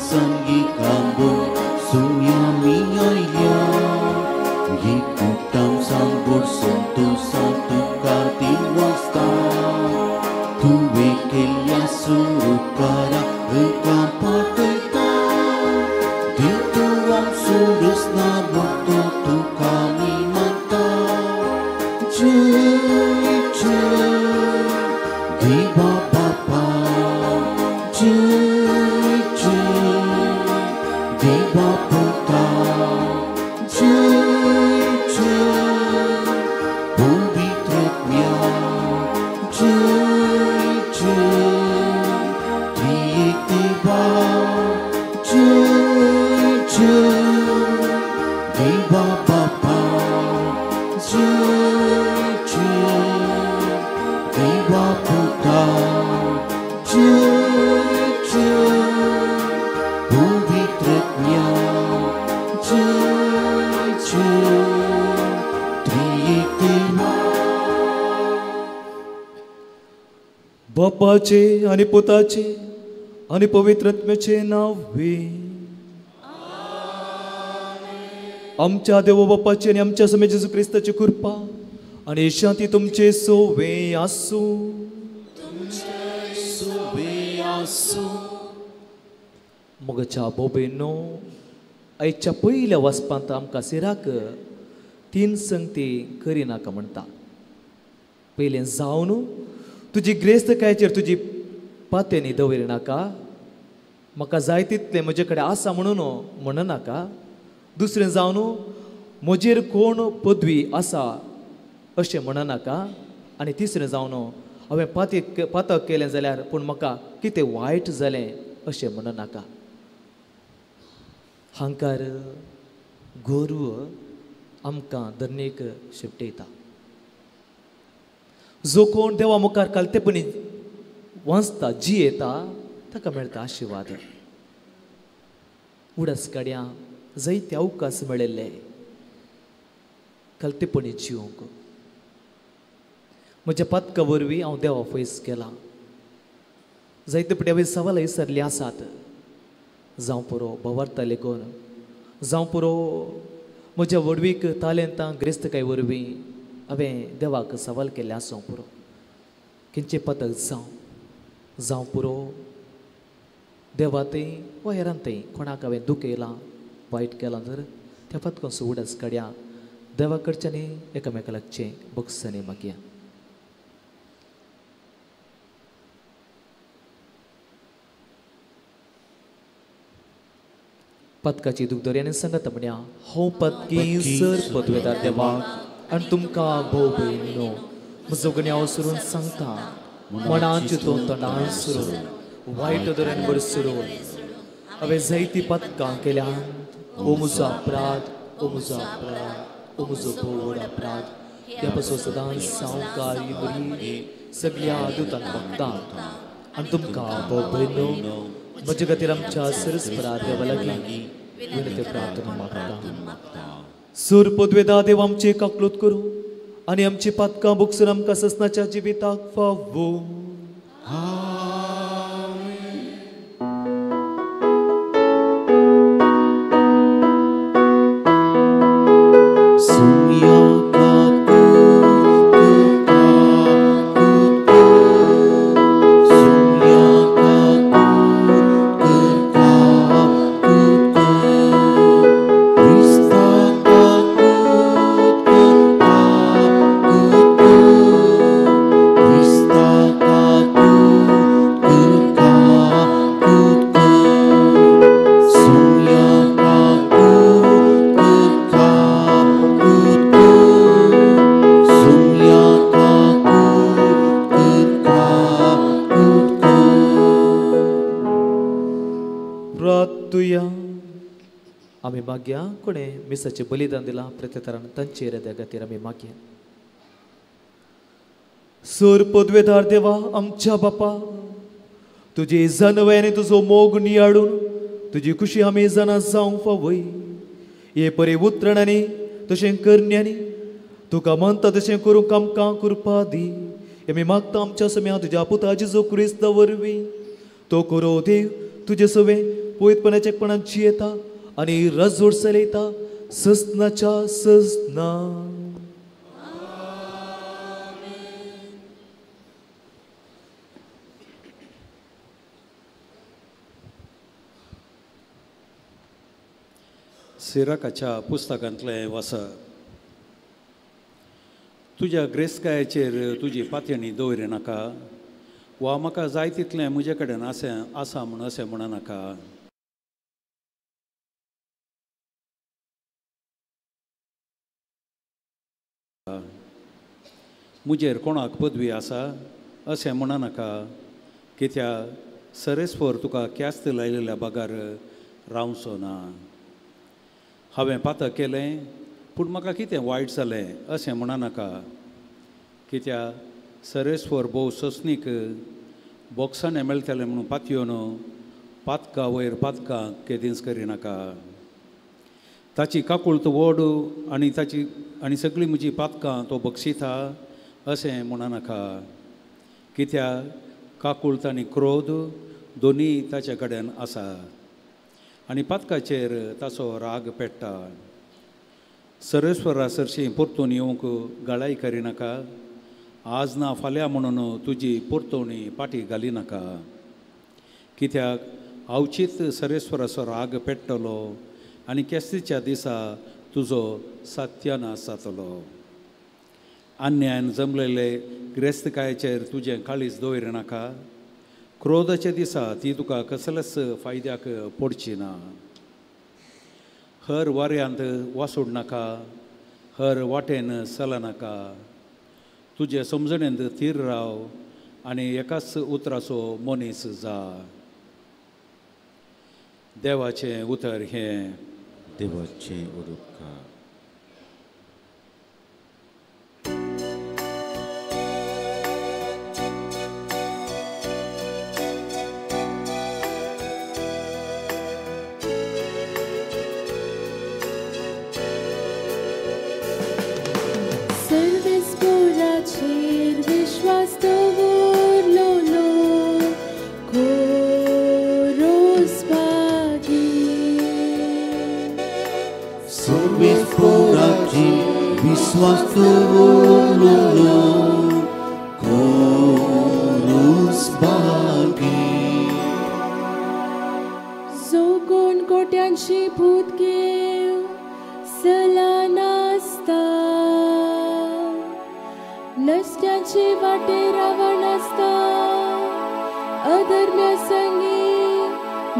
संगी सुया मी आयल्या एक सांगोड संतोषा तुका ती वाजता तुवें केल्ल्या सुरुकारा एका पाठयता देव तूं आमचो रसना भक्तो तुका मी मानता जय जय देवा बापा जय जय देवा पुता जय जय पवित्र आत्म्या जय जय त्रिएक देवा जय जय देवा बापा जय जय देवा पुता जय जय पवित्र आत्म्या जय जय त्रिएक देवा. बापाचे आणि पुताचे आणि पवित्र आत्म्याचे नाव वे. आमच्या देव बापाचे आणि आमच्या स्वामी जेजू क्रिस्ताची कृपा आणि शांती तुमचे सोवे आसूं. सोवे आसूं. मोगाच्या भोबेनो, आयच्या पयल्या वाचपांत आमकां सिराक तीन संगती करिनाका म्हणटा. पयलें जावन तुजी ग्रेस्तकायचेर तुजी पात्यांनी दवरिनाका, म्हाका जाय तितलें म्हजे कडेन आसा म्हणून म्हणनाका. दुसरें जावन म्हजेर कोण पदवी आसा अशें म्हणनाका. आनी तिसरें जावन हांवें पातक केलें जाल्यार पूण म्हाका कितें वायट जालें अशें म्हणनाका. हांकार गोरव आमकां दर्नेक शेपटयता. जो कोण देवा मुखार कालतेपणी वाचता जियेता ताका मेळटा आशिर्वाद. उडास काड्यां जायते अवकाश मेळिल्ले कालतेपणी जिवंक. म्हज्या पातका वरवीं हांव देवा पयस गेलां. जायते पटी हांवें सवालां विसरलीं आसात. जावं पुरो भवार्ता लेगून, जावं पुरो म्हज्या व्हडवीक तालेंतां ग्रेस्तकाय वरवीं हांवें देवाक सवाल केल्लें आसूं पुरो. खंयचें पातक जावं, जावं पुरो देवा थंय वा हेरान थंय कोणाक हांवें दुखयलां वायट केलां तर त्या पातकांचो उडास काडया. देवा कडच्यानी एकामेका लागचें बक्षणी मागया. पातकाची दुखदोऱ्याने सांगता म्हणया, हांव पातकी सर पदवेदार देवाक आनी तुमकां भोव भयणीनो म्हजो गुन्यांव सोडून सांगता. मनान चिंतून तोंडान सोडून वायट दऱ्यान भरसरून हांवें जायतीं पातकां केल्यांत. ओ म्हजो अपराध, ओ म्हजो अपराध, ओ म्हजो भोव व्हड अपराध. ह्या पासून सदांच सावकार बरी सगळ्या दुतांक मागता आनी तुमकां भोव भयणीनो म्हजे खातीर आमच्या सरस्परा देवा लागीं विनंती प्रार्थना मागता. सूर पदवेदा देव आमचे काकलूत करूं आनी आमची पातकां भोगसून आमकां ससनाच्या जिविताक फावो. आमी मागया कोणें मिसाचें बलिदान दिलां प्रत्येतरान तांचे हृदया खातीर आमी मागया. सूर पदवेदार देवा आमच्या बापा, तुजी जानवय आनी तुजो मोग नियाळून तुजी खुशी आमी जाणा जावंक फावय. हे परे उतरणांनी तशें करण्यांनी तुका मानता तशें करूंक आमकां कृपा दी. आमी मागता आमच्या सम्या तुज्या पुता जेजू क्रिस्ता वरवीं. तो करो देव तुजे सवें पवित्रपणाच्या एकपणान जियेता आनी रजोड चलयता सजनाच्या सजना. सिराकाच्या पुस्तकांतलें वाचप. तुज्या ग्रेसकायेचेर तुजी पातयणी दवरी नाका वा म्हाका जाय तितलें म्हजे कडेन आसा म्हूण अशें म्हणा नाका. म्हजेर कोणाक पदवी आसा अशें म्हणा नाका, कित्याक सरेस्वर तुका क्यास्त लायलेल्या बगर रावचो ना. हांवें पातक केलें पूण म्हाका कितें वायट जालें अशें म्हणा नाका, कित्याक सरेस्वर भोव सोंसणीक बोक्साणें मेळटलें म्हणून पातयोन पातकां वयर पातकां केदींच करिनाका. ताची काकूळत व्हड आनी ताची आनी सगळीं म्हजी पातकां तो बक्षिता अशें म्हणा नाका, कित्याक काकूळत आनी क्रोध दोनूय ताचे कडेन आसा आनी पातकाचेर ताचो राग पेट्टा. सरेस्वरा सरशीं परतून येवंक गळाय करिनाका, आज ना फाल्यां म्हणून तुजी परतवणी पाटी घालिनाका, कित्याक आवचीत सरेस्वराचो राग पेट्टलो आनी केस्तीच्या दिसा तुजो सत्यानाश जातलो. अन्यायान जमलेले ग्रेस्तकायेचेर तुजें काळीज दवरिनाका, क्रोधाच्या दिसा ती तुका कसलेच फायद्याक पडची ना. हर वाऱ्यांत वासूड नाका, हर वाटेन चलनाका, तुजे समजणेंत थीर राव आनी एकाच उतराचो मनीस जा. देवाचें उतर हें. देवाचें उपकार. विश्वास दवरलो खोरोस भागी, सर्वेस्पराचेर विश्वास दवरलो खोरोस भागी. जो कोण कोट्यांशी भूत घेव सला नासता, नसत्याचे वाटे रावण आसता, अधर्म्या संगी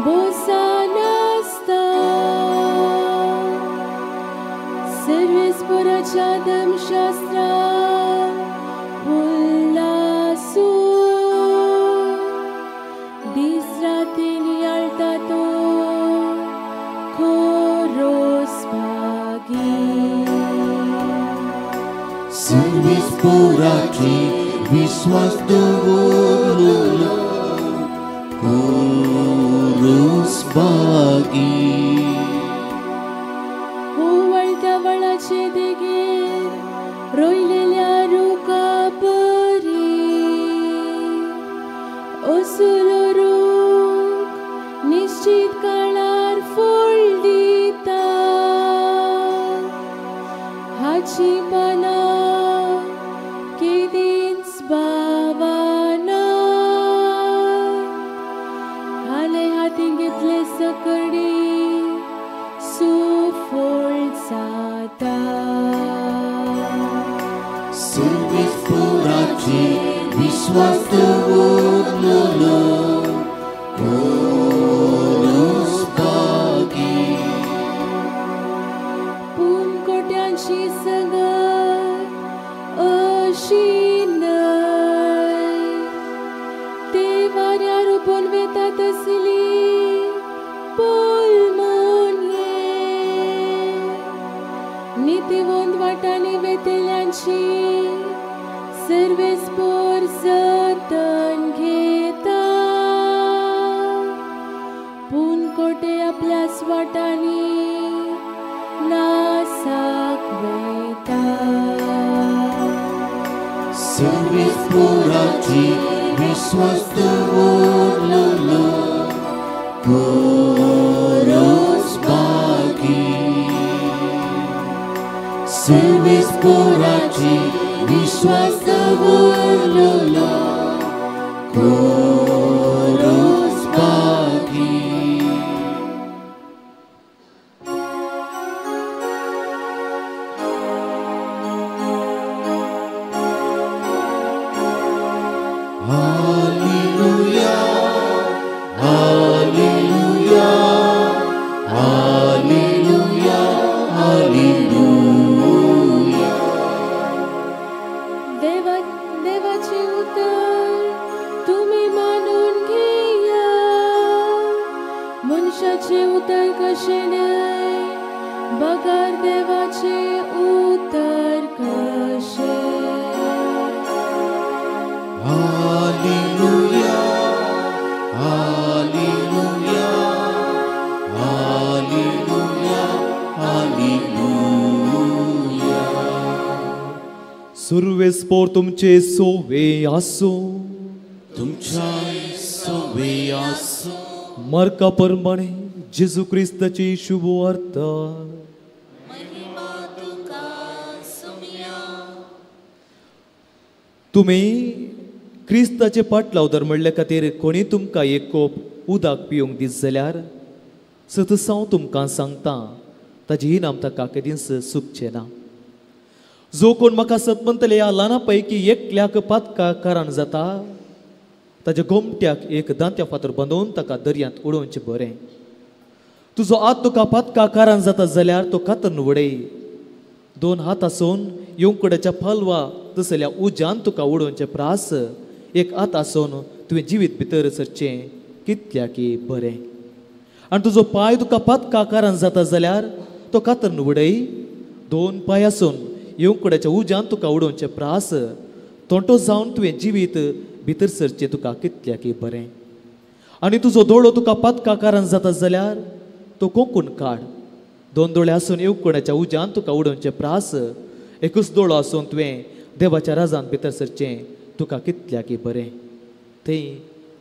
बोसा नासता. सर्वेस्पराच्या धर्मशास्त्रा उल्लासू दीस राती नियाळटा तो खोरोस भागी. सर्वेस्पराचेर विश्वास दवरलो खोरोस भागी. वळत्या वळाचे देगेर रोयलेल्या रुखा परी असलो रूख निश्चित काळार फळ दिता, हाची पानां केदींच बावाना. हाले हातीं घेतले सकडी सुफळ जाता. सर्वेस्पराचेर विश्वास दवरलो खोरोस भागी. पूण कोट्यांची संगत अशी न्हय, ते वाऱ्यार उबोन वेता तसली पोलमोनये. नितीवंत वाटांनी वेतल्यांची सर्वेस्पर जतन घेता, पूण कोटे आपल्याच वाटांनी नासाक वेता. सर्वेस्पराचेर विश्वास दवरलो खोरोस सुर्वेस्पोराची विश्वास दवरलो खोरोच बागी. Hallelujah, hallelujah, hallelujah, hallelujah. देवाचे उतर तुमी मानून घेया, मनशाचे उतर कशें न्हय, बगर देवाचे उतर कशें. Hallelujah, hallelujah, hallelujah, hallelujah. सुर्वेस्पोर तुमचे सोवे आसूं, तुमच्या सोवे आसूं. मार्का प्रमाणे जेजू क्रिस्ताची शुभ वार्ता. तुमी क्रिस्ताचे पाटलावदार म्हणल्या खातीर कोणी तुमकां एक कोप उदक पिवंक दीस जाल्यार सतस हांव तुमकां सांगता ताजी इनाम ताका केदींच सुकचें ना. जो कोण म्हाका सत म्हणटले ह्या ल्हाना पैकी एकल्याक पातका कारण जाता ताज्या गोमट्याक एक दांत्या फातर बांदून ताका दर्यांत उडोवचें बरें. तुजो हात तुका पातका कारण जाता जाल्यार तो कातरून उडय. दोन हात आसून येवकड्याच्या पालवा तसल्या उज्यान तुका उडोवचें प्रास एक हात आसून तुवें जिवीत भितर सरचें कितल्या की बरें. आनी तुजो पांय तुका पातका कारण जाता जाल्यार तो कातरून उडय. दोन पांय आसून येवकड्याच्या उज्यान तुका उडोवचें प्रास तोंटो जावन तुवें जिवीत भितर सरचें तुका कितल्या की बरें. आनी तुजो दोळो तुका पातका कारण जाता जाल्यार तो कोंकून काड. दोन दोळे आसून येवकड्याच्या उज्यान तुका उडोवचें प्रास एकूच दोळो आसून तुवें देवाच्या राजान भितर सरचें तुका कितल्या की बरें. थंय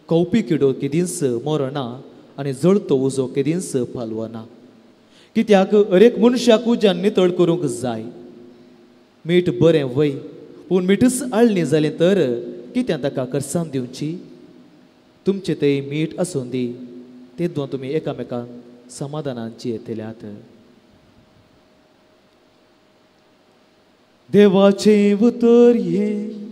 कवपी किडो केदींच मरना आनी जळतो उजो केदींच पालवना. कित्याक अरेक मनशाक उज्यान नितळ करूंक जाय. मीठ बरें वय, पूण मिठूच आळणी जालें तर कित्याक ताका करसान दिवची. तुमचें थंय मीठ आसूं दी, तेदों तुमी एकामेकांक समाधानान जियेतल्यात. देवाचें उतर हें.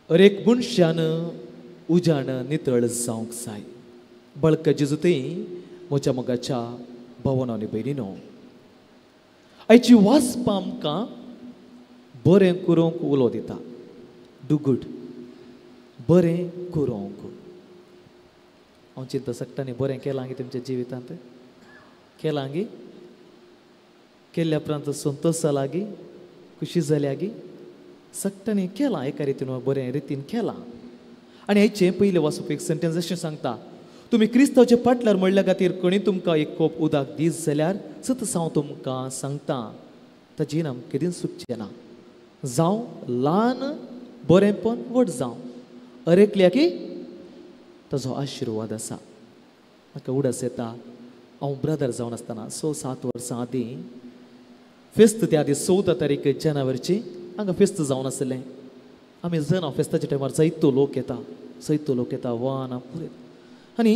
अरेक मनशान उज्यान नितळ जावंक जाय. बळक जेजू थंय म्हज्या मोगाच्या भावानो आनी भयणीनो, आयची वाचपा आमकां बरें करूंक उलो दिता. Do good, बरें करूंक. हांव चिंता सगळ्यांनी बरें केलां गी तुमच्या जिवितांत? केलां गी? केल्ल्या उपरांत संतोश जाला गी? खुशी जाल्या गी? सगळ्यांनी केलां एका रितीन बरें रितीन केलां. आनी हाचें पयलें वाचप एक सेंटेन्स अशें सांगता, तुमी क्रिस्तांवचे पाटल्यार म्हणल्या खातीर कोणी तुमकां एक कोप उदक दीस जाल्यार सतस हांव तुमकां सांगता ताजी इनाम केदींच सुकचें ना. जावं ल्हान बरेंपण व्हड जावं, अरेकल्या की ताजो आशिर्वाद आसा. म्हाका उडास येता हांव ब्रदर जावन आसतना 6-7 वर्सां आदीं फेस्त, त्या आदी 14 तारीख जानेवारीची हांगा फेस्त जावन आसलें. आमी जाणा फेस्ताच्या टायमार जायतो लोक येता, जायतो लोक येता, वाहनां पुरे. आनी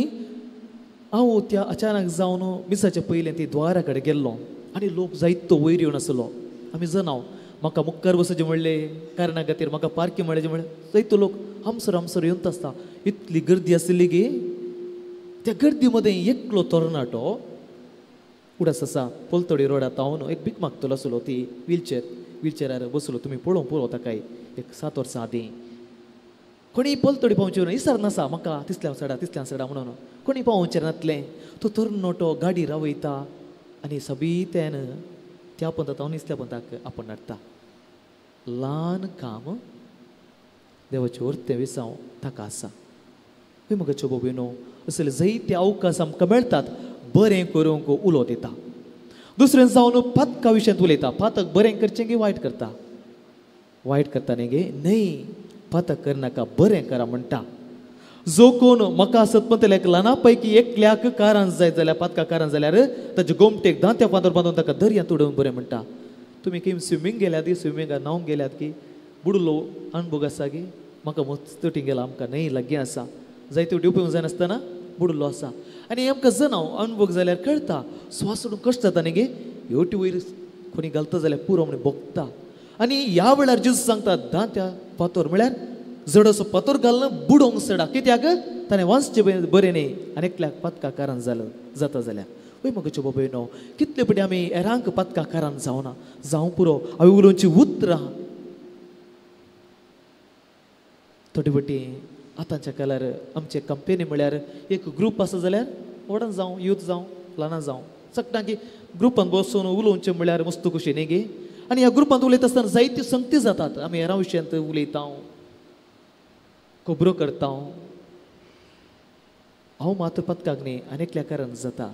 हांव त्या अचानक जावन मिसाच्या पयलें ती द्वारा कडेन गेल्लो आनी लोक जायतो वयर येवन आसलो. आमी जाणा म्हाका मुखार बसचें म्हणलें कारणा खातीर म्हाका पार्किंग म्हणल्याचें म्हणलें जायतो लोक हांगसर हांगसर येवन आसता. इतली गर्दी आशिल्ली की त्या गर्दी मदें एकलो तरणाटो उडास आसा पलतडी रोडार तावन एक भीक मागतलो आसलो. ती व्हिलचेरार बसलो. तुमी पळोवंक पुरो ताका एक 7 वर्सां आदीं. कोणी पलतडी पावचें इसार नासा म्हाका तिसल्या सडा तिसल्या सडा म्हणून कोणी पावचें नातलें. तो तरणाटो गाडी रावयता आनी सबीत्यान त्या पंथाक हांव इसल्या पंथाक आपण हाडटा. ल्हान काम देवाचें वर्तें विसांव ताका आसा. म्हज्या भोबीनो असले जायते अवकाश आमकां मेळटात बरें करूंक उलो दिता. दुसरें जावन पातका विशयांत उलयता. पातक बरें करचें की वायट करता? वायट करता न्ही गे? न्हय, पातक करनाका, बरें करा म्हणटा. जो कोण म्हाका आसत म्हणटले एक ल्हाना पैकी एकल्याक कारण जायत जाल्यार, पातका कारण जाल्यार ताचे गोमटेक दांत्या फातर बांदून ताका दर्यांत उडोवन बरें म्हणटा. तुमी खंय स्विमींग गेल्यात की, स्विमिंगाक न्हावंक गेल्यात की बुडलो अणभोग आसा की? म्हाका मस्तटी गेला, आमकां न्हंय लागीं आसा, जायते डिवपी जायनासतना बुडलो आसा. आनी आमकां जनाव अणभोग जाल्यार कळटा, स्वास सोडूंक कश्ट जाता न्ही गे, हेवटी वयर कोणी घालता जाल्यार पुरो म्हण भोगता. आनी ह्या वेळार जेजू सांगता दांत्या फातर म्हळ्यार जड असो फातर घालून बुडोवंक सडा, कित्याक ताणें वाचचें बरें न्ही आनी एकल्याक पातका कारण जालो जाता जाल्यार. वय म्हगेच्यो बाबयनो, कितले पटी आमी हेरांक पातका कारण जावना, जावं पुरो हांवें उलोवची उतरां थोडे पटी आतांच्या काळार आमचे कंपेनी म्हळ्यार एक ग्रूप आसा जाल्यार व्हडान जावं, यूथ जावं, ल्हानां जावं, सगळ्यां की ग्रुपान बसून उलोवचें म्हळ्यार मस्त खुशी न्ही गे. आनी ह्या ग्रुपांत उलयता आसतना जायत्यो संगती जातात, आमी हेरां विशयांत उलयता, खबरो करता. हांव मात पत्काक न्ही आनी एकल्या कारण जाता.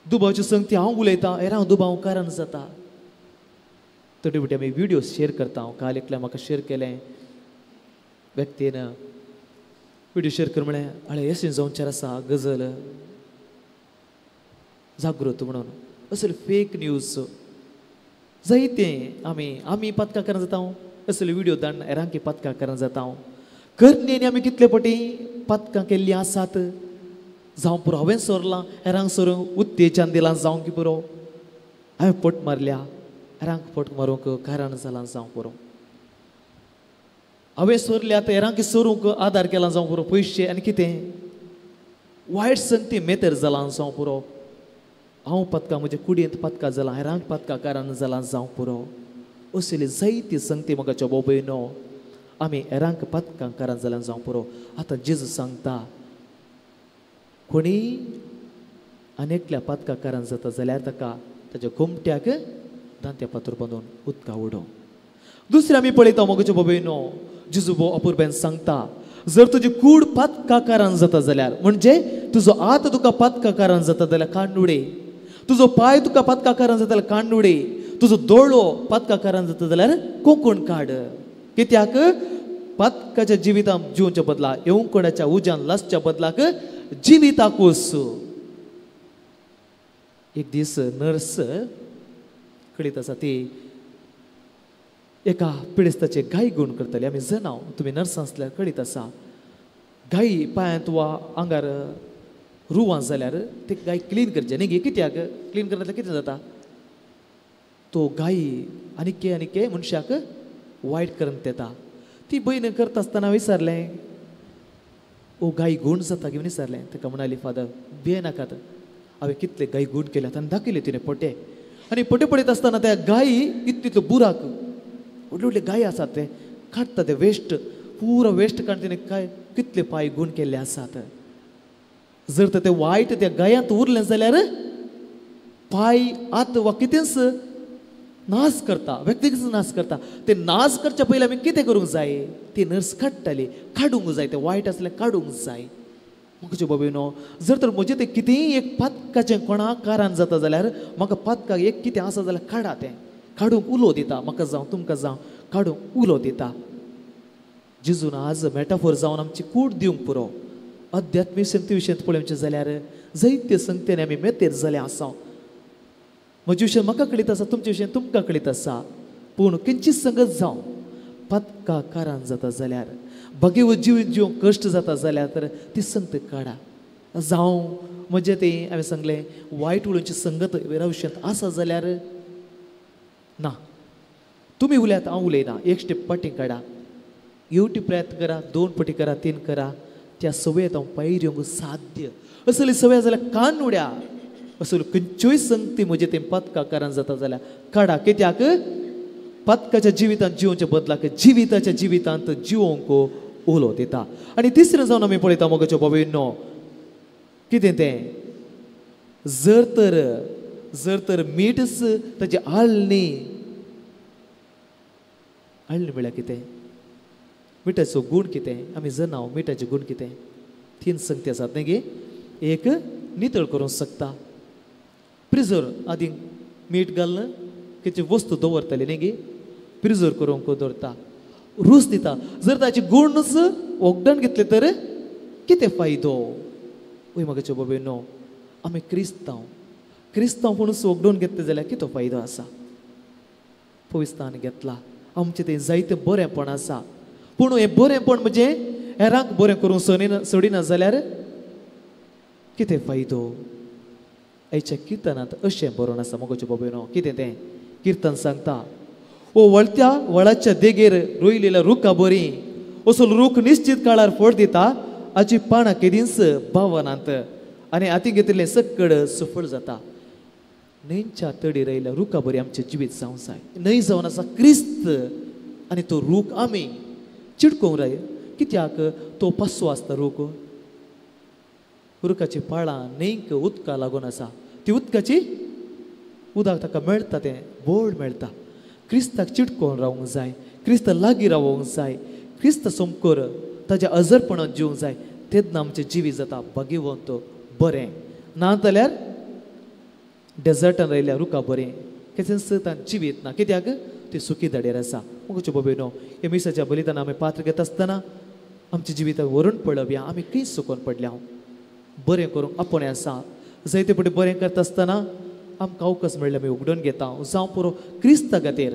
दुबावची संगती हांव उलयतां, हेरां दुबाव कारण जाता. थोडे फावटी आमी व्हिडियो शेर करता. काल एकल्या म्हाका शेर केलें व्यक्तीन, व्हिडियो शेर कर म्हळें, आळे अशें जावचें आसा गजल जागृत म्हणून. असले फेक न्यूज जायते आमी आमी पातकां कारण जाता, असले व्हिडियो धाडून हेरांकी पातकां कारण जाता. करणेन आमी कितले पटी पातकां केल्लीं आसात, जावं पुरो हांवें सोरलां, हेरांक सोरूंक उत्तेजन दिलां जावं की पुरो, हांवें फट मारल्या, हेरांक फट मारूंक कारण जालां जावं पुरो, हांवें सोरल्या तर हेरांक सोरूंक आदार केला जावं पुरो, पयशे आनी कितें वायट संगती मेतर जालां जावं पुरो, हांव पातकां म्हज्या कुडयेंत पातकां जालां, हेरांक पातकां कारण जालां जावं पुरो. असली जायती संगती म्हाका बाबयनो आमी हेरांक पातकां कारण जालां जावं पुरो. आतां जेजू सांगता कोणी आनी एकल्या पातकां कारण जाता जाल्यार ताका ताच्या गोमट्याक दांत्या फातर बांदून उदका उडोवं. दुसरें आमी पळयता मोगाच्यो बाबयनो, जेजू भोव अपुरबायेन सांगता जर तुजी कूड पातकां कारण जाता जाल्यार, म्हणजे तुजो हात तुका पातकां कारण जाता जाल्यार कांडुडे, तुजो पांय तुका पातकां कारण जाता जाल्यार कांडुडे, तुजो दोळो पातकां कारण जाता जाल्यार कोंकण काड. कित्याक पातकाच्या जिवितांत जिवच्या बदला येवकोणाच्या उज्यान लासच्या बदलाक जिविताक वस. एक दीस नर्स कळीत आसा ती एका पिडेस्ताचे गाय गुण करताली. आमी जनाव, तुमी नर्स आसल्यार कळीत आसा, गाय पांयांत वा आंगार रुवां जाल्यार ते गाय क्लीन करचें न्ही गे. कित्याक क्लीन करता कितें जाता, तो गाय आनी के आनी के मनशाक वायट करून येता. ती भयण करता आसतना विचारलें, ओ गाय गूण जाता की विचारलें. ताका म्हणाली, फादर भिये नाकात, हांवें कितले गाय गूण केल्यात. आनी दाखयले तिणें पोटे, आनी पोटे पळयत आसतना त्या गाय इतले बुराक व्हडले व्हडले गाय आसात ते काडटा ते वेस्ट, पुरो वेस्ट काडून तिणें काय कितले पांय गूण केल्ले आसात. जर तर ते वायट त्या गायांत उरलें जाल्यार पांय आत वा कितेंच नाश करता, व्यक्तीच नाश करता. ते नाश करच्या पयलीं आमी कितें करूंक जाय, ती नर्स काडटाली, काडूंक जाय, तें वायट आसलें काडूंक जाय. म्हज्या बाबीनो, जर तर म्हजें तें कितेंय एक पातकाचें कोणाक कारण जाता जाल्यार म्हाका पातकाक एक कितें आसा जाल्यार काडा, तें काडूंक उलो दिता, म्हाका जावं तुमकां जावं काडूंक उलो दिता. जेजून आज मेटाफोर जावन आमची कूड दिवंक पुरो. अध्यात्मीक संगती विशयांत पळोवचें जाल्यार जायते संगतेन आमी मेतेर जाले आसा. म्हजे विशय म्हाका कळीत आसा, तुमचे विशय तुमकां कळीत आसा, पूण किंचीत संगत जावं पातका कारण जाता जाल्यार, बगेव जीव जिवंक कश्ट जाता जाल्यार तर ती संगत काडा. जावं म्हजें तें हांवें सांगलें वायट उलोवची संगत वेरा विशयांत आसा जाल्यार ना, तुमी उलयात हांव उलयना, एक स्टेप फाटीं काडा, येवटी प्रयत्न करा, दोन पटी करा, तीन करा, त्या सवयेंत हांव भायर येवंक साध्य. असली सवय जाल्यार कान उड्या, असल्यो खंयच्योय संगती म्हजें तें पातका कारण जाता जाल्यार काडा. कित्याक पातकाच्या जिवितांत जिवोवच्या बदलाक जिविताच्या जिवितांत जिवोवंक उलो दिता. आनी तिसरें जावन आमी पळयता मोगाच्यो बाबींनो, कितें तें, जर तर मीठच ताची आळणी, आळणी म्हळ्यार कितें, मिठाचो गूण कितें, आमी जनाव मिठाचे गूण कितें, तीन संगती आसात न्ही गे. एक नितळ करूंक शकता, प्रिजर्व आदी मीठ घालून कितें वस्तू दवरताली न्ही गे, प्रिजर्व करूंक दवरता, रूच दिता. जर ताचे गुणच वखदान घेतले तर कितें फायदो? वय म्हाका बाबे न्हू, आमी क्रिस्तांव, क्रिस्तांव पूण वखडून घेतले जाल्यार कितें फायदो आसा? पविस्तान घेतला, आमचें तें जायतें बरेंपण आसा, पूण हें बरेंपण म्हणजे हेरांक बरें करूंक सोडिना जाल्यार कितें फायदो? आयच्या किर्तनांत अशें बरोवन आसा मोगाच्यो बाबेनो, कितें तें किर्तन सांगता, ओ वळत्या वळाच्या देगेर रोयलेल्या रुखा बरी, असो रूख निश्चित काळार फळ दिता, हाची पानां केदींच बावनात आनी हाती घेतिल्लें सक्कड सफळ जाता. न्हंयच्या तडीर आयिल्ल्या रुखा बरी आमचें जिवीत जावंक जाय. न्हंय जावन आसा क्रिस्त आनी तो रूख आमी चिटकोवंक जाय. कित्याक तो पासो आसता रूख, रुखाची पाळां न्हंयक उदका लागून आसा, ती उदकाची उदक ताका मेळटा, तें बोड मेळटा. क्रिस्ताक चिटकोवन रावंक जाय, क्रिस्त लागीं रावोंक जाय, क्रिस्त समकोर ताज्या अजरपणान जिवंक जाय, तेन्ना आमचें जिवीत जाता भाग्यवंत बरें. ना जाल्यार डेजर्टान रायल्या रुखा बरें केन्नाच तांचें जिवीत ना, कित्याक ते सुकी धाडेर आसा. मुगोच्यो बाबेनो, हे मिसाच्या बलिदान आमी पात्र घेता आसतना आमच्या जिविताक व्हरून पळोवया आमी खंय सुकोन पडल्या. बरें करूंक आपोवणें आसा, जायते फावटी बरें करता आसतना आमकां अवकाश मेळ्ळें आमी उगडून घेता. जावं पुरो क्रिस्ता खातीर,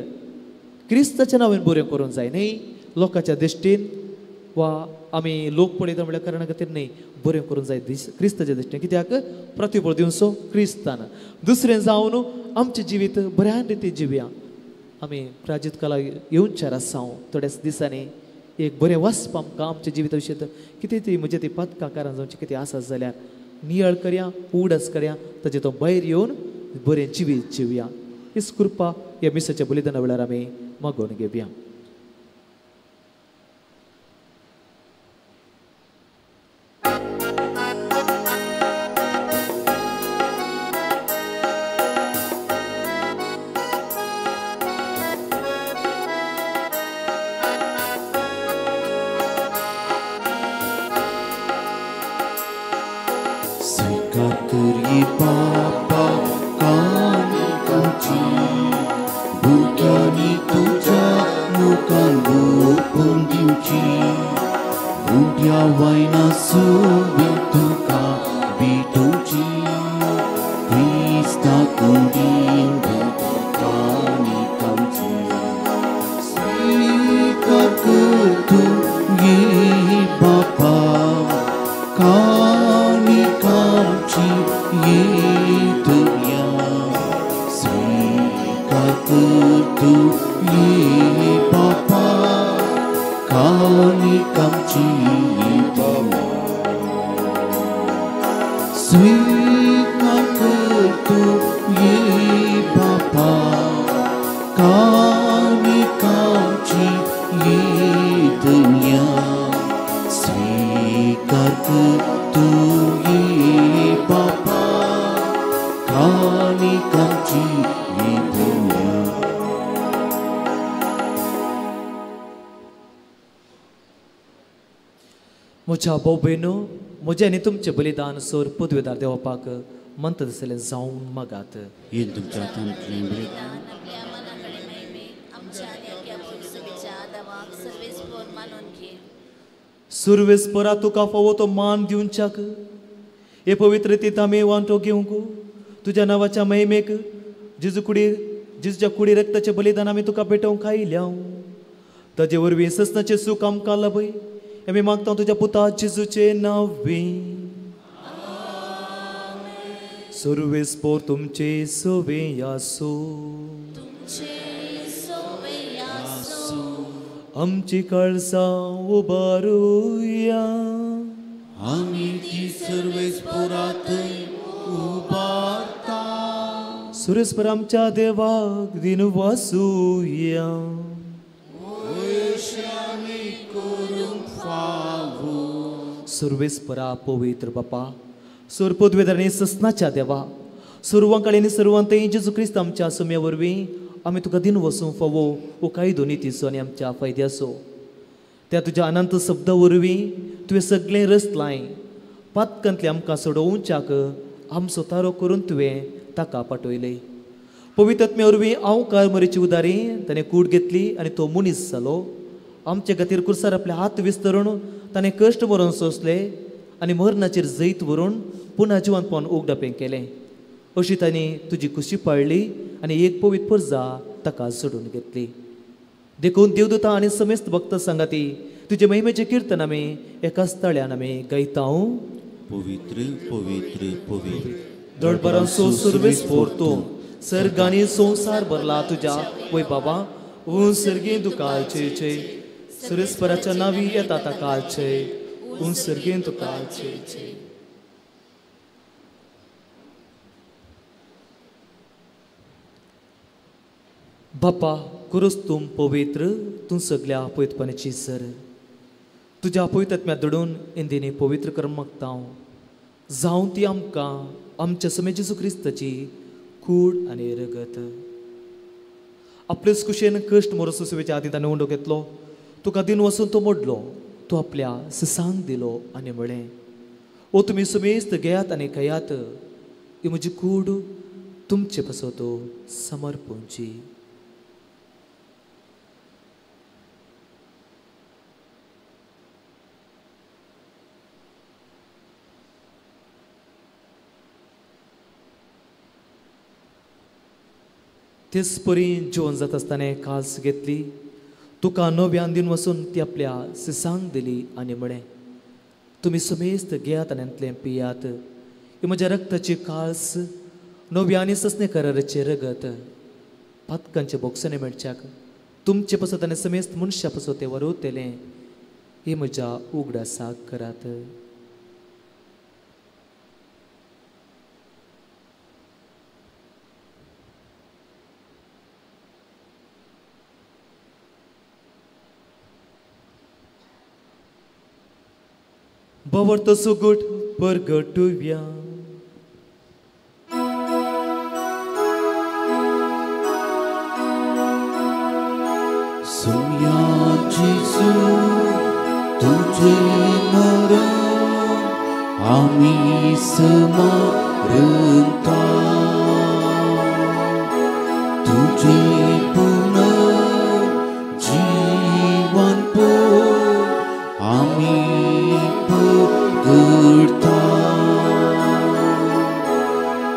क्रिस्ताच्या नांवान बरें करूंक जाय, न्हय लोकांच्या दृश्टीन वा आमी लोक पळयता म्हणल्यार कारणा खातीर न्हय, बरें करूंक जाय क्रिस्ताच्या दृश्टीन. कित्याक प्रतिफळ दिवचो क्रिस्तान. दुसरें जावन आमचें जिवीत बऱ्या रितीन जिवया. आमी प्राजीत कला येवच्यार आसा थोड्याच दिसांनी एक बरें वाचप आमकां आमच्या जिविता विशय कितें ती म्हणजे ती पदकां कारण जावचें कितें आसा जाल्यार नियाळ करया, उगडास करया, ताचे तो भायर येवन बरें जिवीत जिवया. हीच कृपा ह्या मिसाच्या बलिदाना वेळार आमी मागोवन घेवया. म्हज्या भाव भयणो, म्हजें आनी तुमचें बलिदान सोर पदवेदार देवपाक मंत्र दिसलें जावन मागात. तुमच्या सुरवेस परा तुका फावो तो मान दिवच्याक हे पवित्र तीत आमी वांटो घेवंक तुज्या नांवाच्या महिमेक जेजू कुडी जेजूच्या कुडी रक्ताचें बलिदान आमी तुका भेटोवंक आयल्या. ताजे वरवीं ससनाचें सूख आमकां लाभय आमी मागता तुज्या पुता जेजूचे नांवे. सुरवेस पोर तुमचे सोवे आसो, आमची कळसां उबारुया, आमी ती सर्वेस पोरांतय उबारता. सुरेस पर आमच्या देवाक दिन वासूया. सुरवेस परा पवित्र बापा सुर पदवेदार आनी ससनाच्या देवा सुरवां कडेन सर्वांतय जेजू क्रिस्त आमच्या सुम्या वरवीं आमी तुका दिन वसूंक फावो हो कायदो नितीचो आनी आमच्या फायद्याचो. त्या तुज्या अनंत शब्दा वरवीं तुवें सगळें रचलांय पातकांतलें आमकां सोडोवच्याक आमचो तारो करून तुवें ताका पाठयलें. पवित्र वरवीं हांव मरेची उदारी ताणें कूड घेतली आनी तो मनीस जालो. आमचे खातीर कुर्सार आपले हात विस्तरून ताणें कश्ट मरून सोंसले आनी मरणाचेर जैत व्हरून पुना जिवंतपण उगडापें केलें. अशी तांणी तुजी खुशी पाळ्ळी आनी एक पवित्र परजा ताका जोडून घेतली. देखून देवदूता आनी समेस्त भक्त सांगाती तुजे महिमेचें किर्तन आमी एकाच ताळ्यान आमी गायता. पवित्र पवित्र पवित्र दडबरांचो सुरवेस पोरतूं सर्गांनी संवसार भरला तुज्या वय बाबा. उन सर्गी दुकालचे सुरेस्पराच्या नावी येता ताकालचे उन सर्गी दुकालचे. बापा कुरूस तूं पवित्र तूं सगल्या पवित्रपणाची सर तुज्या पवित्रत्म्या दडून इंदिनी पवित्र कर मागता हांव. जावं ती आमकां आमच्या समे जेजू क्रिस्ताची कूड आनी रगत. आपलेच कुशेन कश्ट मोरसो सेवेच्या आदी ताणें उंडो घेतलो. तुका दिन वचून तो मोडलो. तो आपल्या ससांक दिलो आनी म्हळें, ओ तुमी सुमेस्त घेयात आनी खायात, ही म्हजी कूड तुमचे पासत समर्पणची. तेच परी जेवण जाता आसतना कास घेतली. तुका नव्यान दिन वचून ती आपल्या सिसांक दिली आनी म्हळें, तुमी समेस्त घेयात आनी हांतलें पियात, ही म्हज्या रक्ताची कास नव्या आनी ससने कराराचें रगत पातकांचे बोगसणे मेळच्याक तुमचे पासत आनी समेस्त मनशा पासत तें वरवतलें. ही म्हज्या उगडासाक करात. बवर्त सुगूट परगटुया. सोम्या जेजू तुझे मरण आमी स्मरता, तुझे पुनर्जीवन आमी करता,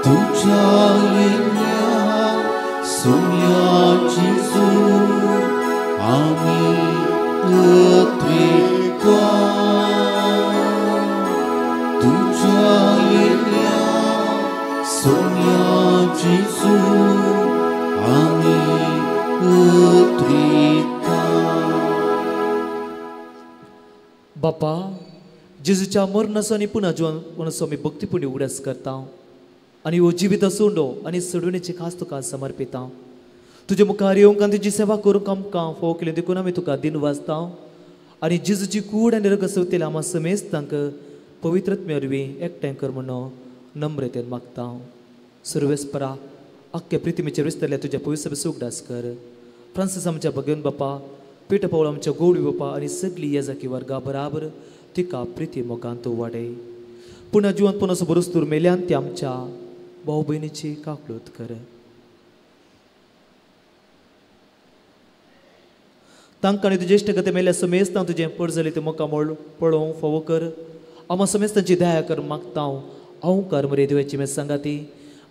तुझ्या येण्या सोम्या जेजू आमी त्रित्वा, तुझ्या येण्या सोम्या जेजू आमी त्रित्वा. बापा जेजूच्या मरणाचो आनी पुनः जिवनाचो आमी भक्तीपुणी उगडास करता आनी हो जिवीत सोंडो आनी सोडवणेची खास तुका समर्पिता. तुजे मुखार येवंक आनी तुजी सेवा करूंक आमकां फावो केली देखून आमी तुका दिन वाचता आनी जेजूची कूड आनी रगत सोदतले आमा समेस्तांक पवित्रत्मे वरवीं एकठांय कर म्हणून नम्रतेन मागता. सुरवेस्परा आख्खे प्रितिमेचेर विसरल्या तुज्या पवित्र उगडास कर. फ्रांसीस आमच्या भगवन बापा, पीटर पावल आमच्या गोवडी बापा आनी सगळी येजाकी वर्गा बराबर तिका प्रिती मोगांत वाडय. पुणा जिवंत पुन्हा बरोच तूर मेल्यान ती आमच्या भाव भयणीची काकळूत कर. तांकां आनी तुजे इश्ट गते मेल्या समेस्तां तुजें पड जालें तें मोका मोळ पळोवंक फावो कर. आमा समेस्तांची दया कर मागता हांव. कर मरे देवाची मे सांगाती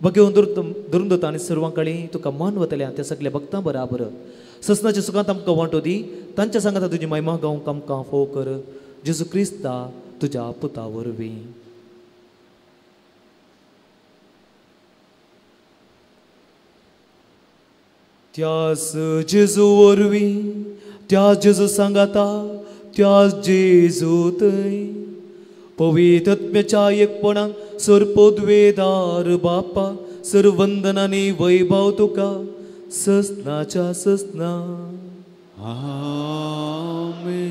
बगेवन दुरुंदता आनी सर्वां तुका मान वतल्या त्या सगल्या भक्तां बराबर ससनाच्या सुखांत आमकां वांटो दी. तांच्या सांगाता तुजी महिमा गावंक आमकां फावो कर. जेजू क्रिस्ता तुज्या पुता वरवीं. त्यास जेजू वरवीं, त्यास जेजू सांगाता, त्यास जेजू थंय पवित्रत्म्याच्या एकपणाक सर्पोद्वेदार बापा सर्वंदन आनी वैभव तुका ससनाच्या ससना. आमेन.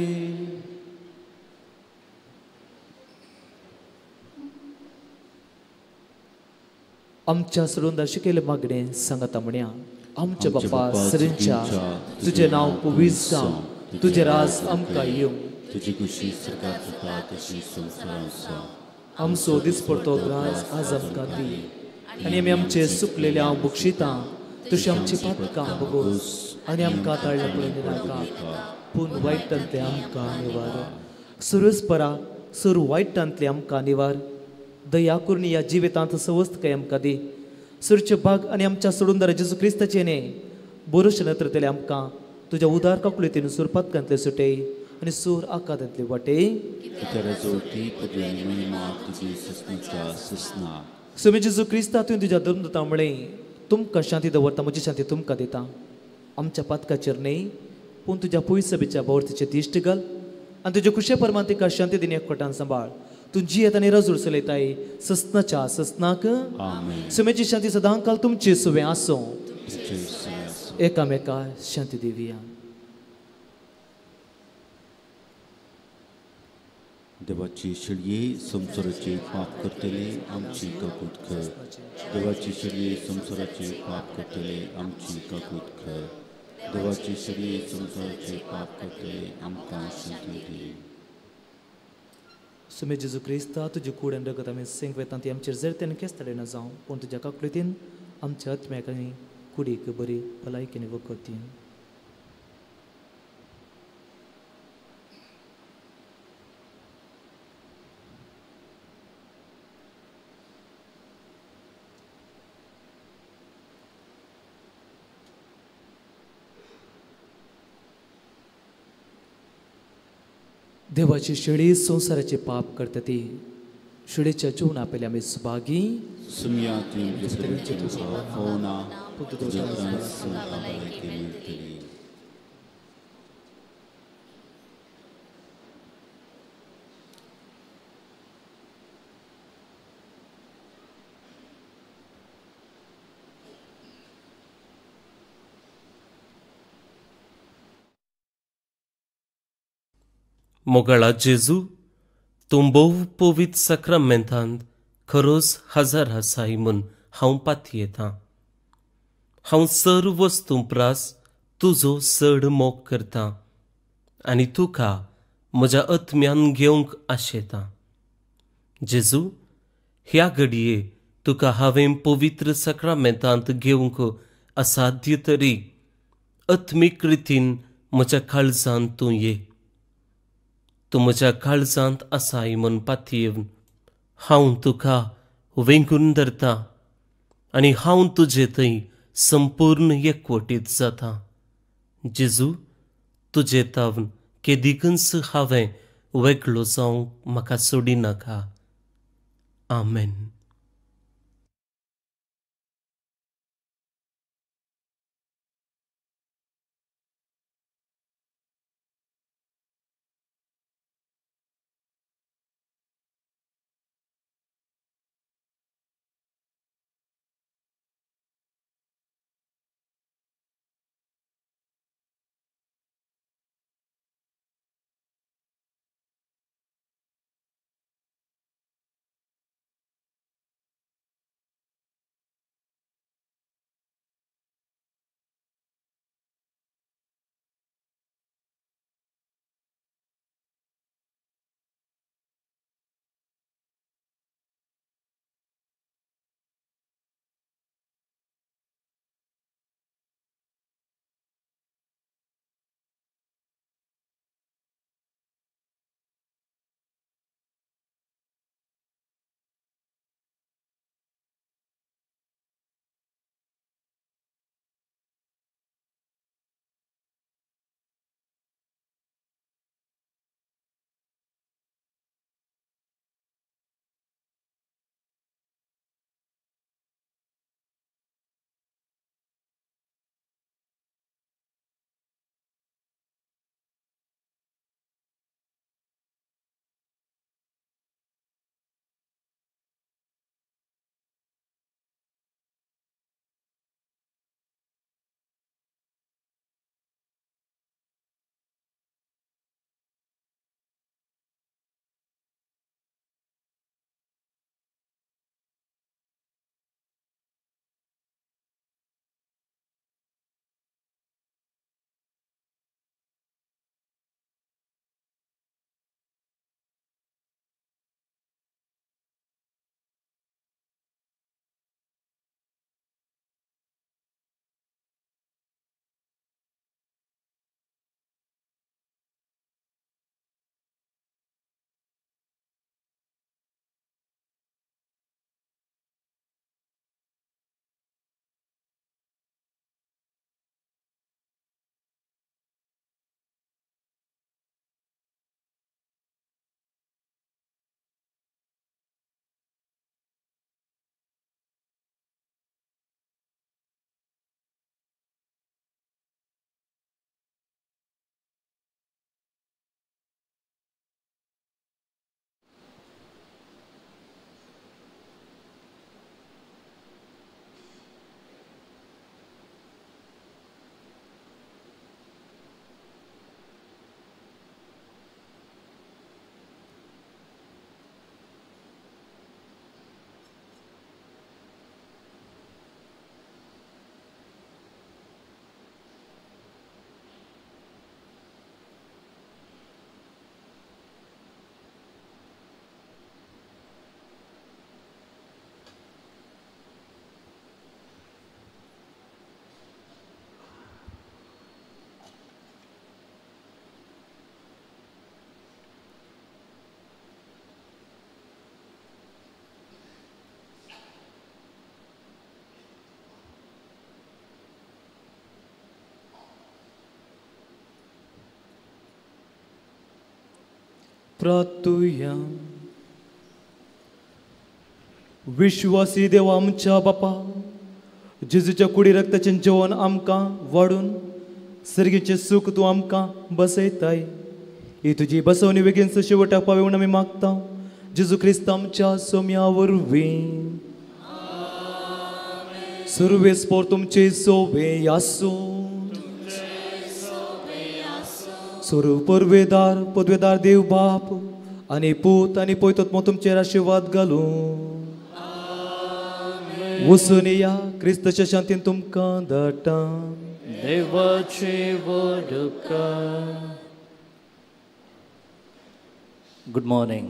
आमच्या सोडून शिकयले मागणें सांगता म्हणया. आमच्या बापा सरींच्या तुजें नांव पवित्र जावं, तुजें राज आमकां येवं, तुजी खुशी सरकार जाता तशी संवसारांत जावं. आमचो दिसपडतो ग्रास आज आमकां दी आनी आमी आमचे सुकलेले हांव बक्षिता तुशी आमची पातकां बगोस आनी आमकां ताळ्ळे पळोवन नाका पूण वायटांतले आमकां निवार. सुरस परा सुर वायटांतले आमकां निवार. दया करून ह्या जिवितांत सवस्तकाय आमकां दी. सुरचे भाग आनी आमच्या सोडूनदारा जेजू क्रिस्ताचें न्ही बरोश नत्रतले आमकां तुज्या उदार काकुळेतीन सुरपातकांतले सुटे आनी सूर आकादांतले वाटे. सुमी जेजू क्रिस्ता तुवें तुज्या धर्मदूता म्हळें तुमकां शांती दवरता म्हजी शांती तुमकां दिता. आमच्या पातकाचेर न्हय पूण तुज्या पयसबेच्या बावरतीचेर दिश्ट घाल आनी तुजे खुशे परमान तिका शांती दिनी एकवटान सांबाळ. तूं जियेत आनी रजूड चलयताय ससनाच्या ससनाक. सुमेची शांती सदां काल तुमची सुवें आसूं. एकामेका शांती दिवया. देवाची शेळये संवसाराचे पाप करतले आमची काकूत कर. देवाची शेळये संवसाराचे पाप करतले आमची काकूत कर. देवाची शेळये संवसाराचे पाप करतले आमकां शांती दी. सुमे जेजू क्रिस्ता तुजी कूड आनी रगत आमी सिंक वेता ती आमचेर जरतेन केस्ताडेना जावं पूण तुज्या काकळीतीन आमच्या आत्म्याक आनी कुडीक बरी भलायकेन वखद दी. देवाची शेळी संवसाराचे पाप करता ती शेळीच्या जीवना पयलीं आमी सुभागी. मोगाळा जेजू तूं भोव पवित्र साक्रामेंतांत खरोच हजर आसाय म्हूण हांव पातयेतां. हांव सर्व वस्तूं प्रास तुजो चड मोग करतां आनी तुका म्हज्या आत्म्यान घेवंक आशेतां. जेजू ह्या घडये तुका हांवें पवित्र साक्रामेंतांत घेवंक असाध्य तरी आत्मीक रितीन म्हज्या काळजांत तूं ये. तूं म्हज्या काळजांत आसाय म्हूण पातयेवन हांव तुका वेंगून धरतां आनी हांव तुजे थंय संपूर्ण एकवटीत जाता. जेजू तुजे तावन केदिकूच हांवें वेगळो जावंक म्हाका सोडिनाका. आमेन. प्रार्थुया. विश्वासी देव आमच्या बापा, जेजूच्या कुडी रक्ताचें जेवण आमकां वाडून सर्गीचें सूख तूं आमकां बसयताय. ही तुजी बसवणी बेगीन शेवटाक पावय म्हूण आमी मागता जेजू क्रिस्त आमच्या सोम्या वरवीं. सुरवेस्पोर तुमचे सोवे आसूं. सुरू परवेदार पदवेदार देव बाप आनी पूत आनी पवित्र तुमचेर आशिर्वाद घालूं. वचून या क्रिस्ताच्या शांतीन तुमकां धाडटा. देवाचे व्हड उपकार. Good morning.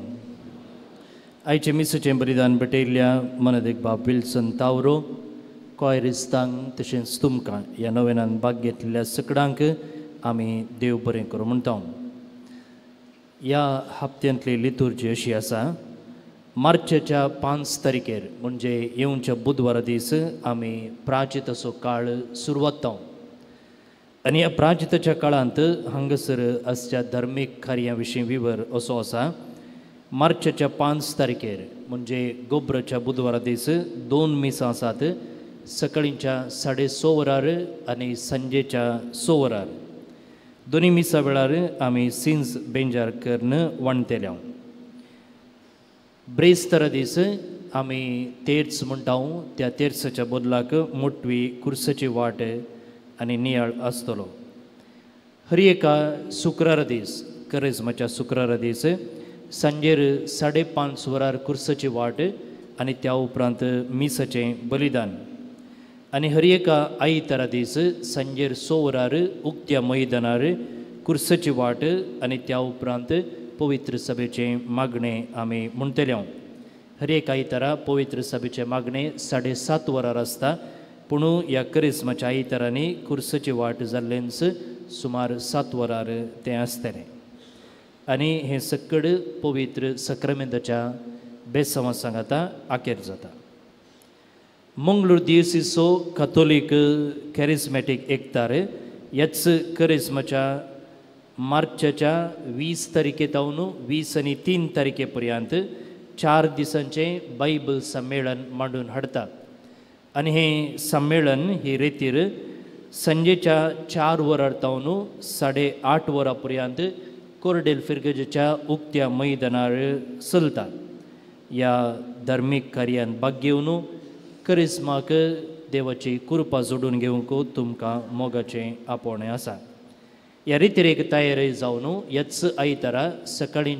आयचें मिसाचें बलिदान भेटयल्ल्या मनदेक बाब विल्सन तावरो कॉयरिस्तांक तशेंच तुमकां ह्या नवेनान भाग घेतलेल्या सगळ्यांक आमी देव बरें करूं म्हणटा. ह्या हप्त्यांतली लितुर्जी अशी आसा. मार्चच्या 5 तारखेर म्हणजे येवच्या बुधवारा दीस आमी प्राचिताचो काळ सुरवात. आनी ह्या प्राचिताच्या काळांत हांगासर आसच्या धार्मीक कार्यां विशीं विवर असो आसा. मार्चच्या 5 तारखेर म्हणजे गोबराच्या बुधवारा दीस 2 मिसां आसात. सकाळींच्या 6:30 वरार आनी सांजेच्या 6 वरार. दोनी मिसा वेळार आमी सिन्स बेंजार करून वाणतेल्या. ब्रेस्तारा दीस आमी तेर्स म्हणटा. त्या तेर्साच्या बदलाक मोटवी कुर्साची वाट आनी नियाळ आसतलो. हर एका शुक्रारा दीस करेजमाच्या शुक्रारा दीस सांजेर 5:30 वरार कुर्साची वाट आनी त्या उपरांत मिसाचें बलिदान. आनी हर एका आयतारा दीस सांजेर 6 वरार उक्त्या मैदानार कुर्साची वाट आनी त्या उपरांत पवित्र सभेचें मागणें आमी म्हणटले. हर एक आयतारा पवित्र सभेचें मागणें 7:30 वरार आसता. पूण ह्या करिस्माच्या आयतारांनी कुर्साची वाट जाल्ल्यान सुमार 7 वरार तें आसतलें. आनी हें सकड पवित्र सक्रामेंताच्या बेसांवा सांगाता आखेर जाता. मंगळूर दियसिसो कथोलीक कॅरिस्मॅटीक एकतार ह्याच करिस्माच्या मार्चाच्या 20 तारखे तावन 20 आनी 3 तारखे पर्यंत 4 दिसांचें बायबल संमेलन मांडून हाडटा. आनी हें संमेलन ही रेतीर सांजेच्या 4 वरार तावन 8:30 वरां पर्यंत कोरडेल फिरगजेच्या उक्त्या मैदानार चलता. ह्या धार्मीक कार्यान भाग घेवन करिस्माक देवाची कृपा जोडून घेवंक तुमकां मोगाचें आपोवणें आसा. ह्या रितीरेक तयारी जावन ह्याच आयतारा सकाळीं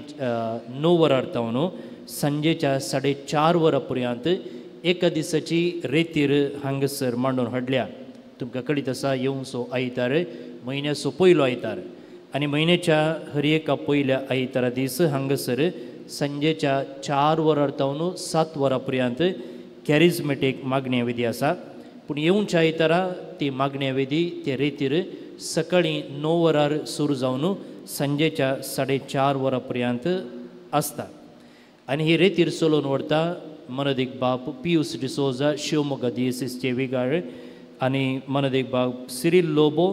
9 वरार तावन सांजेच्या 4:30 वरां पर्यंत एका दिसाची रेतीर हांगासर मांडून हाडल्या. तुमकां कळीत आसा येवचो आयतार म्हयन्याचो पयलो आयतार आनी म्हयन्याच्या हर एका पयल्या आयतारा दीस हांगासर सांजेच्या 4 वरार तावन 7 वरां पर्यंत कॅरिज्मेटीक मागण्या विधी आसा. पूण येवच्या आयतारा ती मागण्या विधी ते रेतीर सकाळीं 9 वरार सुरू जावन सांजेच्या 4:30 वरां पर्यंत आसता. आनी ही रेतीर चलोवन व्हरता मनदीक बाप पियूस डिसोजा शिवमोगा दियेसीसचे विगार आनी मनदीक बाप सिरील लोबो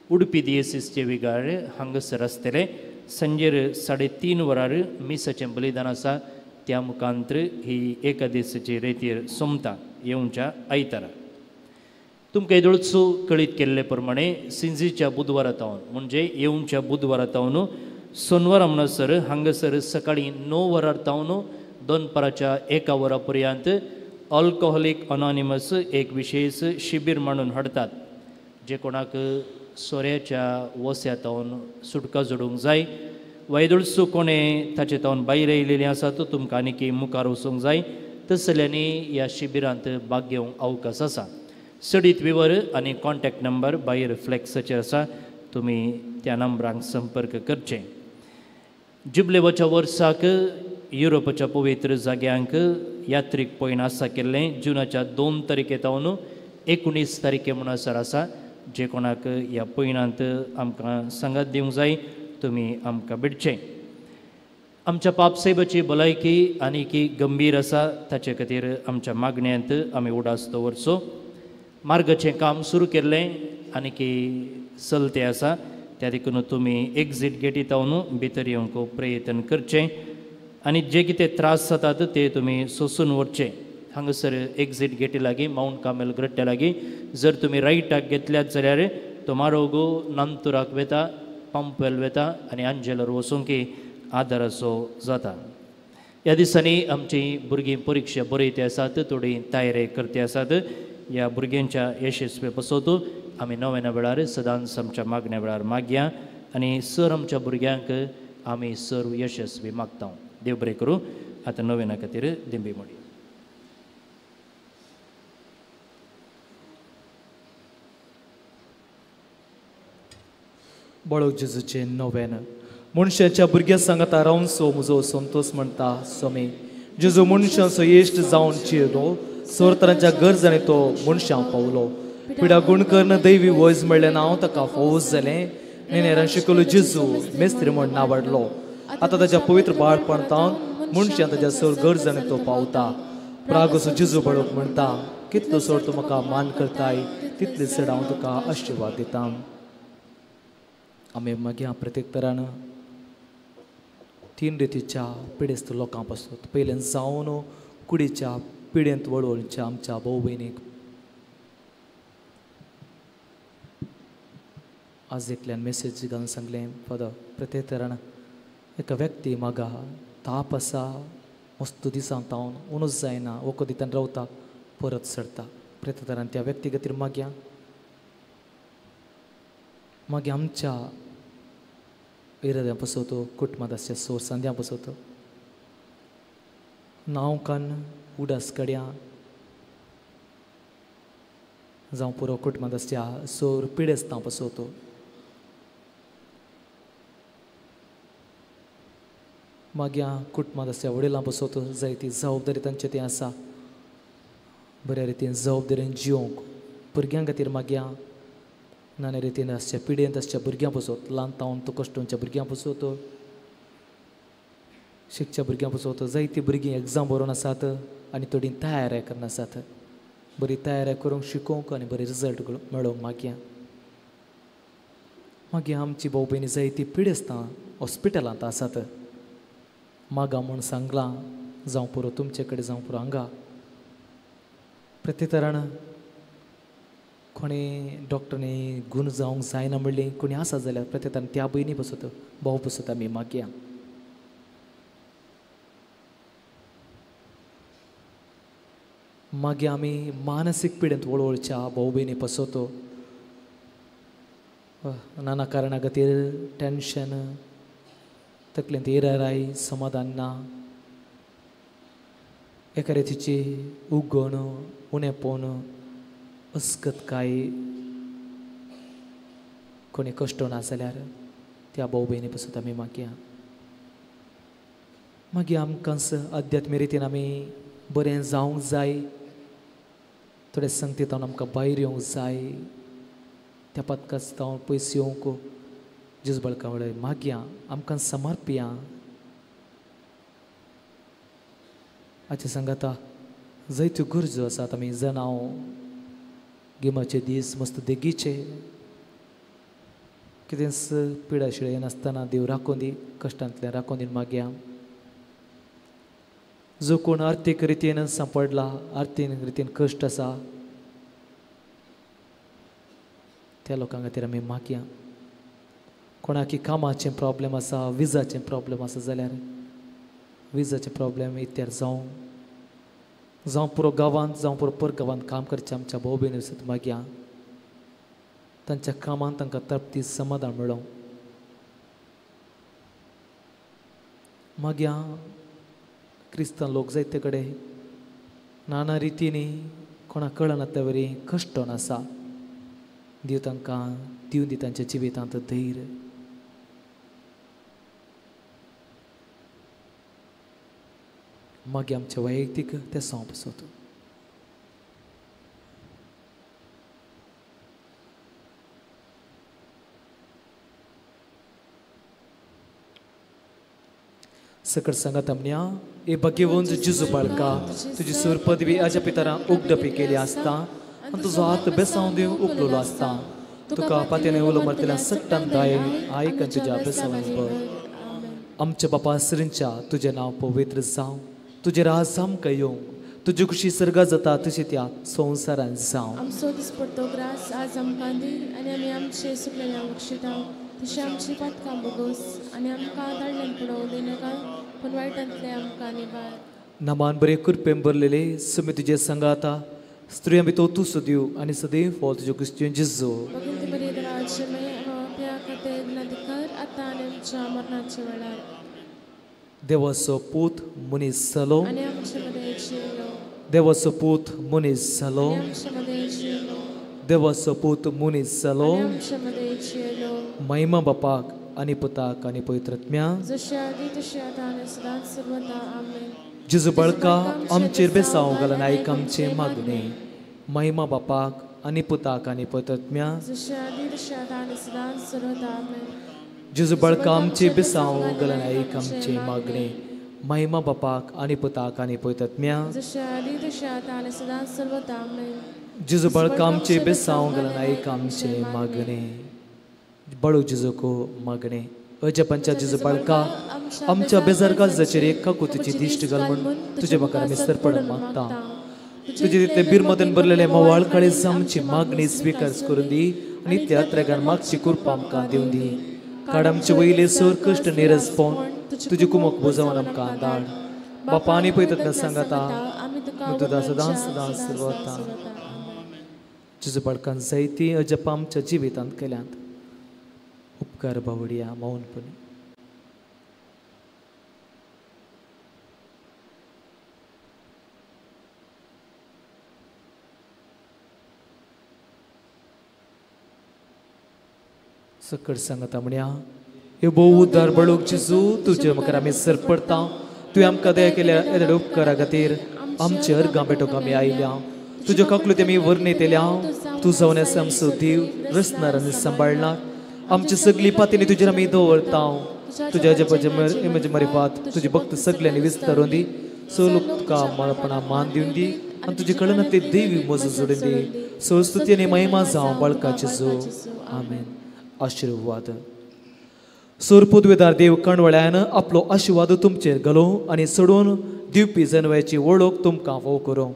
उडपी दियेसीसचे विगार हांगासर आसतले. सांजेर 3:30 वरार मिसाचें बलिदान आसा. त्या मुखांतर ही एका दिसाची रेतीर सोमता येवच्या आयतारा. तुमकां येदोळचो कळीत केल्ले प्रमाणे सिंजीच्या बुधवारा तावन म्हणजे येवच्या बुधवारा तावन सोनवारा म्हणसर हांगासर सकाळीं 9 वरार तावन दनपाराच्या 1 वरा पर्यंत अल्कोहोलीक अनॉनिमस एक विशेष शिबीर मांडून हाडटात. जे कोणाक सोऱ्याच्या वस्या तावन सुटका जोडूंक जाय वायदोळसो कोणें ताचे तावन भायर येयलेलें आसा तो तुमकां आनीक मुखार वचूंक जाय तसल्यांनी ह्या शिबिरांत भाग घेवंक अवकाश आसा. चडीत विवर आनी कॉन्टॅक्ट नंबर भायर फ्लॅक्साचेर आसा. तुमी त्या नंबरांक संपर्क करचे. जुबलेवाच्या वर्साक युरोपाच्या पवित्र जाग्यांक यात्रीक पयण आसा केल्लें जुनाच्या 2 तारखे तावन 19 तारखे म्हणसर आसा. जे कोणाक ह्या पयणांत आमकां सांगात दिवंक जाय तुमी आमकां भेटचें. आमच्या पापसाहेबाची भलायकी आनीक गंभीर आसा. ताचे खातीर आमच्या मागण्यांत आमी उडास दवरचो. मार्गाचें काम सुरू केल्लें आनीक चलतें आसा. त्या देखून तुमी एक्झीट गेटी तावन भितर येवंक प्रयत्न करचें आनी जे कितें त्रास जातात ते तुमी सोंसून व्हरचे. हांगासर एक्झीट गेटी लागीं मावंट कार्मेल ग्रट्ट्या लागीं जर तुमी रायटाक घेतल्यात जाल्यार तो मारोगो नांतुराक वेता, पंपवेल वेता आनी आंजेलर वचूंक आदाराचो जाता. ह्या दिसांनी आमची भुरगीं परिक्षा बरयती आसात, थोडी तयारी करती आसात. ह्या भुरग्यांच्या यशस्वी पसोत आमी नव्या वेळार सदांच आमच्या मागण्या वेळार मागया आनी सर आमच्या भुरग्यांक आमी सर्व यशस्वी मागता. देव बरें करूं. आतां नव्याना खातीर दिंबी मोडी. बाळक जेजूचें नव्यान मनशाच्या भुरग्या सांगाता रावनसो म्हजो संतोष म्हणटा स्वामी. जेजू मनशांचो इश्ट जावन चिरलो, सोर तरांच्या गरजांनी तो मनशांक पावलो. पिडा गुण करून दैवी वयज म्हणलें नांव ताका फौज जालें. नेनेरान शिकयलो जेजू मेस्त्री म्हण नावाडलो. आतां ताच्या पवित्र बाळपणांत मनशां ताच्या सोर गरजांनी तो पावता. प्रागसो जेजू बाळक म्हणटा, कितलो सोर तूं म्हाका मान करताय तितले चड हांव तुका आशिर्वाद दिता. आमी मागीर प्रत्येक तरान तीन रितीच्या पिडेस्त लोकां पासून पयल्यान जावन कुडीच्या पिडेंत वळवळच्या आमच्या भाव भयणीक आज एकल्यान मेसेज घालून सांगलें, फादर प्रत्येक तरान एका व्यक्ती मागा ताप आसा, मस्त दिसान तावन उणूच जायना, वखद दितान रावता परत सरता. प्रत्येक तरान त्या व्यक्ती खातीर मागया. मागीर आमच्या इराद्यां पसवतो, कुटुंबांत आसच्या सोर सांद्यां पसवतो, नांव कान उडास कड्या जावं पुरो कुटुंबांत आसच्या सोर पिडेस्तां पसवतो. मागीर कुटुंबांत आसच्या वडिलां पसवतो जायती जबाबदारी तांचे ती आसा, बऱ्या रितीन जबाबदारीन जिवंक भुरग्यां खातीर मागया. नाना रितीन आसच्या पिडेंत आसच्या भुरग्यां पसवत, ल्हान तावन तो कश्टोंच्या भुरग्यां पसवतो, शिकच्या भुरग्यां पसवतो. जायतीं भुरगीं एग्जाम बरोवन आसात आनी थोडीं तयारी करून आसात, बरी तयारी करूंक शिकोवंक आनी बरे रिजल्ट मेळोवंक मागया. मागीर आमची भाव भयणी जायतीं पिडेस्तां हॉस्पिटलांत आसात, मागा म्हूण सांगलां जावं पुरो तुमचे कडेन जावं पुरो हांगा. प्रत्येक तरान कोणी डॉक्टरांनी गूण जावंक जायना म्हणली कोणी आसा जाल्यार प्रत्येक तरान त्या भयणी पसत भाव पसत आमी मागया. मागीर आमी मानसीक पिडेंत वळवळच्या भाव भयणी पसवतो, नाना कारणा खातीर टेन्शन, तकलेंत इराय, समाधान ना, एका रितीची उगण, उणेपण, अस्कतकाय, कोणी कश्ट ना जाल्यार त्या भाव भयणी पसत आमी मागया. मागीर आमकां अध्यात्म रितीन आमी बरें जावंक जाय, थोडे संगतींत आमकां भायर येवंक जाय, त्या पदकांत जावन पयस येवंक जेजू बाळका वळय मागया, आमकां समर्पया. हाचे सांगाता जायत्यो गरजो आसात. आमी जनाव गिमाचे दीस मस्त देगीचे कितेंच पिडा शिळे नासतना देव राखून दी, कश्टांतल्यान राखून दी मागया. जो कोण आर्थीक रितीन सांपडला, आर्थीक रितीन कश्ट आसा त्या लोकां खातीर आमी मागया. कोणाकी कामाचें प्रॉब्लेम आसा, विजाचें प्रॉब्लेम आसा जाल्यार विजाचें प्रॉब्लेम इत्यार जावं, जावं पुरो गांवांत जावं पुरो पर गांवांत काम करचें आमच्या भाव भयणी वसत मागया. तांच्या कामांत तांकां तृप्ती समाधान मेळों. मागया क्रिस्तांव लोक जायते कडेन नाना रितींनी कोणाक कळना त्या वरी कश्टोन आसा, देव तांकां दिवन दी तांच्या जिवितांत धैर्य. मागीर आमचे वैयक्तीक तें सोंप सोदू. सकट सांगात आमन्या, ए भाग्यवंत जेजू बाळका, तुजी सूर पदवी आज्या पितरां उगडपी केली आसता आनी तुजो हात बेसांव दिवन उखलोलो आसता. तुका पात्याने उलो मारतल्या सट्टान दायन आयक आनी तुज्या बेसावान भर. आमच्या बापा सरींच्या तुजें नांव पवित्र जावं, तुजें राज आमकां येवं, तुजी खुशी सर्गा जाता तशी त्या संवसारान जावं. आमचो दिसपडतो ग्रास आज आमकां दी आनी आमी आमचे सुकलेल्या बक्षिता तशें आमची पातकां बोगोस आनी आमकां धाडल्यान पडोवं दिनाका पूण वायटांतलें आमकां निवार. नामान बरें कृपेन भरलेले सुमी तुजे संगाता स्त्रियां भितर तूं सदीव आनी सदैव फॉल तुज्यो क्रिस्तीन जेजू. भगिनी बरी देवाचे माय खातीर विनंती कर आतां आनी आमच्या मरणाच्या वेळार. देवाचो पूत मनीस जालो आनी आमचे मदें जियेलो. देवाचो पूत मनीस जालो आनी आमचे मदें जियेलो. देवाचो पूत मनीस जालो आनी आमचे मदें जियेलो. महिमा बापाक आनी पुताक आनी पवित्र आत्म्या जशें आदी तशें आतां आनी सदांच सर्वदा. आमेन. जेजू बळका आमचेर बेसांव घालून आयक आमचें मागणें. महिमा बापाक आनी पुताक आनी पवित्र आत्म्या जशें आदी तशें आतां आनी सदांच सर्वदा. आमेन. जेजू बळका आमचेर बेसांव घालून आयक आमचें मागणें. महिमा बापाक आनी पुताक आनी पवित्र आत्म्या जशें आदी तशें आतां आनी सदांच सर्वदा. आमेन. जेजू बळका आमचेर बेसांव घालून आयक आमचें मागणें. बळू जेजूको मागणें. अजपांच्या जेजू बाळका आमच्या बेजार काळजाचेर एक काकुतीची दिश्ट घाल म्हूण तुजे मुखार आमी सरपडून मागता. तुजे तितले बिरमतेन भरलेले म्होंवाळ काळीज आमची मागणी स्विकार करून दी आनी त्या त्रेगान मागची कृपा आमकां दिवन दी. काड आमचे वयले सर कश्ट निरस पोवन तुजी कुमक बुजावन आमकां धाड. बापा आनी पयतल्या सांगाता तुजा सदां सदां सर्वता. जेजू बाळकान जायती अजपा आमच्या जिवितांत केल्यांत. उपकार बावडिया मौनपणी. सकट सांगता म्हणया हे भोव उद्धार बळूक जेजू तुजे मुखार आमी सरपडता. तुवें आमकां दया केल्या येदे उपकारा खातीर आमचे अर्गां पेटोवंक आमी आयल्या. तुज्यो काकलुती आमी वर्णीत येयल्या. तूं जावन आसा आमचो देव रचणार आनी सांबाळणार. आमची सगळी पातीनी तुजेर आमी दवरता. तुज्या जपाचे म्हजे मरिफात तुजी भक्त सगल्यांनी विस्तारून दी. सो तुका मळपणा मान दिवन दी आनी तुजी कळनातली देवी मजू जोडून दी. सो स्तुती आनी महिमा जावं बाळकाचे जो. आमेन. आशिर्वाद. सोर पदवेदार देव कणवळ्यान आपलो आशिर्वाद तुमचेर घालूं आनी सोडून दिवपी जनवयाची वळख तुमकां फोव करूं.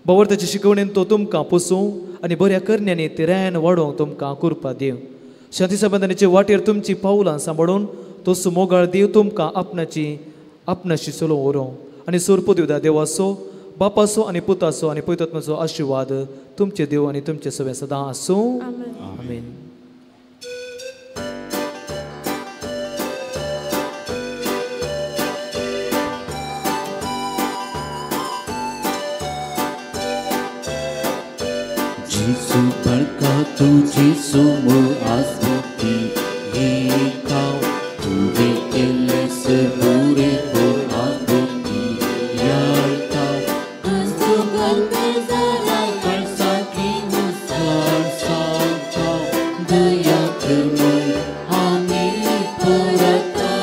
बावरताचे शिकवणेन तो तुमकां पोसूं आनी बऱ्या करण्यांनी तिरायन वाडोवंक तुमकां कृपा दिवं. शांती संबंदांचे वाटेर तुमची पावलां सांबाळून तो सुमोगाळ देव तुमकां आपणाशी चलोवंक व्हरूं आनी सोरपो देवाचो बापाचो आनी पुताचो आनी पवित्र आशिर्वाद तुमचे देव आनी तुमचे सगळे सदां आसूं. आमेन. जेजू बळका तुजी सुमो आसती येता तुवें केल्लें सबुरे हो आसती याळता दया कर म्हूण आमी परता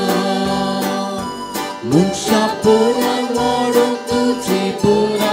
मनशा पोरां वाडोवंक तुजे पोरा